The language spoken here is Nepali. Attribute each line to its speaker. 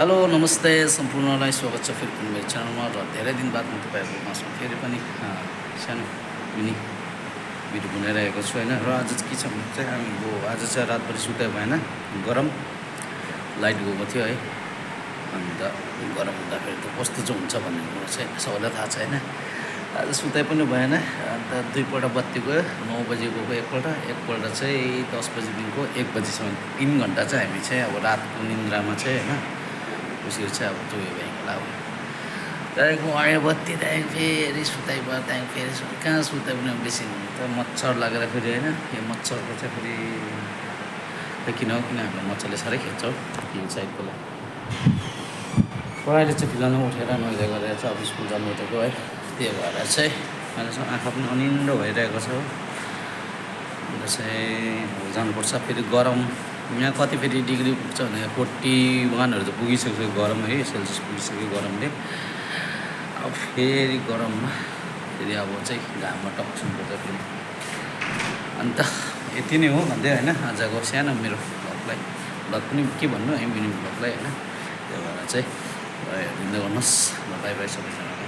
Speaker 1: हेलो नमस्ते सम्पूर्णलाई स्वागत छ फेरि पनि मेरो च्यानलमा र धेरै दिन बाद म तपाईँहरूको माझमा फेरि पनि सानो मिनी भिडियो बनाइरहेको छु होइन। र आज के छ भने चाहिँ हामी आज चाहिँ रातभरि सुताइ भएन, गरम लाइट गएको थियो है। अन्त गरम हुँदाखेरि त कस्तो चाहिँ हुन्छ भन्ने कुरो चाहिँ सबैलाई थाहा छ होइन। आज सुताइ पनि भएन, अन्त दुईपल्ट बत्ती गयो, 9 बजी गएको एकपल्ट चाहिँ 10 बजीदेखिको 1 बजीसम्म 3 घन्टा चाहिँ हामी चाहिँ अब रातको निन्द्रामा चाहिँ होइन उसरी चाहिँ अब जोयो भएकोला हो। त्यहाँदेखि आयो बत्ती, त्यहाँदेखि फेरि सुताइ भयो, त्यहाँदेखि फेरि कहाँ सुताइ पनि बेसी त मच्छर लागेर फेरि होइन। यो मच्छरको चाहिँ फेरि किन हामीलाई मच्छरले साह्रै खेल्छ हौ हिल साइडकोलाई। पढाइले चाहिँ फिलहाल उठेर नुहाइ गरेर चाहिँ अब स्कुल जानु उठेको है। त्यही भएर चाहिँ अहिलेसम्म आँखा पनि अनिन्द्रो भइरहेको छ। अन्त चाहिँ जानुपर्छ। फेरि गरम यहाँ कति फेरि डिग्री पुग्छ भने 41हरू त पुगिसक्यो गरम है, सेल्सियस पुगिसक्यो गरमले। अब फेरि गरममा फेरि अब चाहिँ घाममा टक्सिनुपर्छ फेरि। अन्त यति नै हो भन्दै होइन आजको सानो मेरो भ्लग पनि के भन्नु मिनी भ्लगलाई होइन। त्यही भएर चाहिँ हेरिँदै गर्नुहोस्। बाई बाई सबैजना।